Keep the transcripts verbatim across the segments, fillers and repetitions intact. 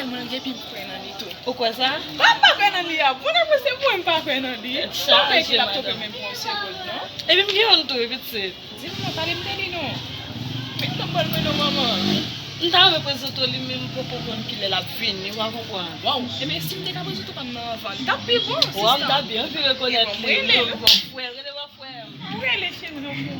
Mwen gen pi m kwè nan li tou. Ou kwè sa? Mwen pa kwè nan li a. Moun ap panse mwen m pa kwè nan li. Tèt chaje, madanm. Mwen kwè ki l ap twonpe menm pou yon segonn, non. Epi m gen youn tou, wi, pitit. Di m non, pale m de li non. Met nan bòl mwen non, manman. M ta renmen prezante w li, men m poko konn kilè l ap vini, w a konprann. Waw, ebyen si m te ka prezante w pa m nan anvan, li t ap pi bon, sista. Waw, m ta byen anvi rekonèt li. Ebyen, m rele l. Bon, frè, rele w frè m. Rele cheri nan frè m.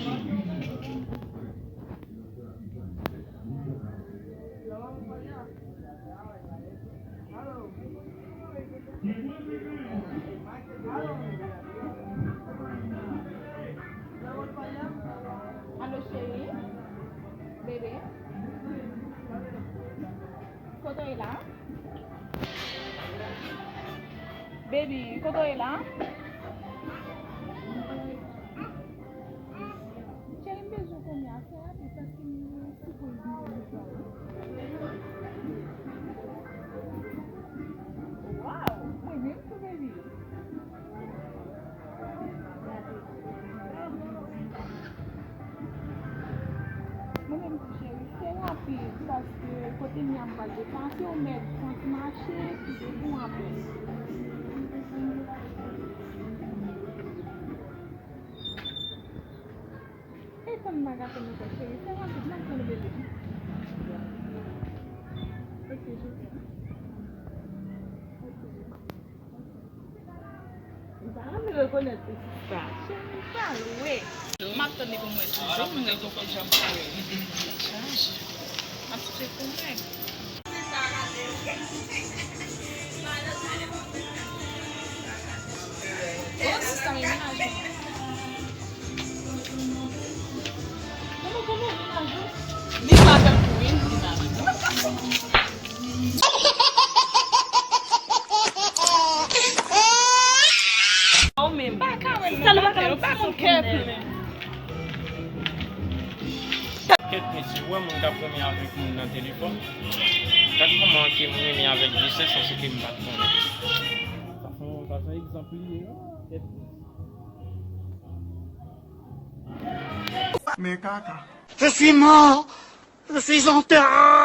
Alo, cheri? Bebe? Kote w ye la? Baby, kote w ye la? Cheri, m bezwen w kounye a, fè rapid paske m sipoze vin jwenn ou. Waw, mwen menm tou, baby. Mwen menm tou, cheri, fè rapid paske kote m ye a m pral deplase, ou mèt pran ti mache, kite pou apèl. E tann m pa ka tann ankò, cheri. Fè rapid, m ap tann ou, bebe. Ok, je viens. Ok. M ta renmen rekonèt ou, sista. Cheri, m pa lwen. M ap tann li pou mwen toujou, m wè poko janm pare. Tèt chaje. M ap fè pou mwen. Oh, sista, men mennaj mwen. Kòman, kòman, mennaj ou? Li pa tankou wi, mennaj. Ou menm. Pa ka wè l nan batèl, ou pa konn kè plen. Kèt mesye, ou wè moun k ap renmen avèk moun nan telefòn? Gad kòman ke m renmen avèk de sè san se ke m pa t konnen. Sa se yon, sa se yon egzanp li ye, wi. Kèt mesye. Men kaka. Je suis mort. Je suis en terre.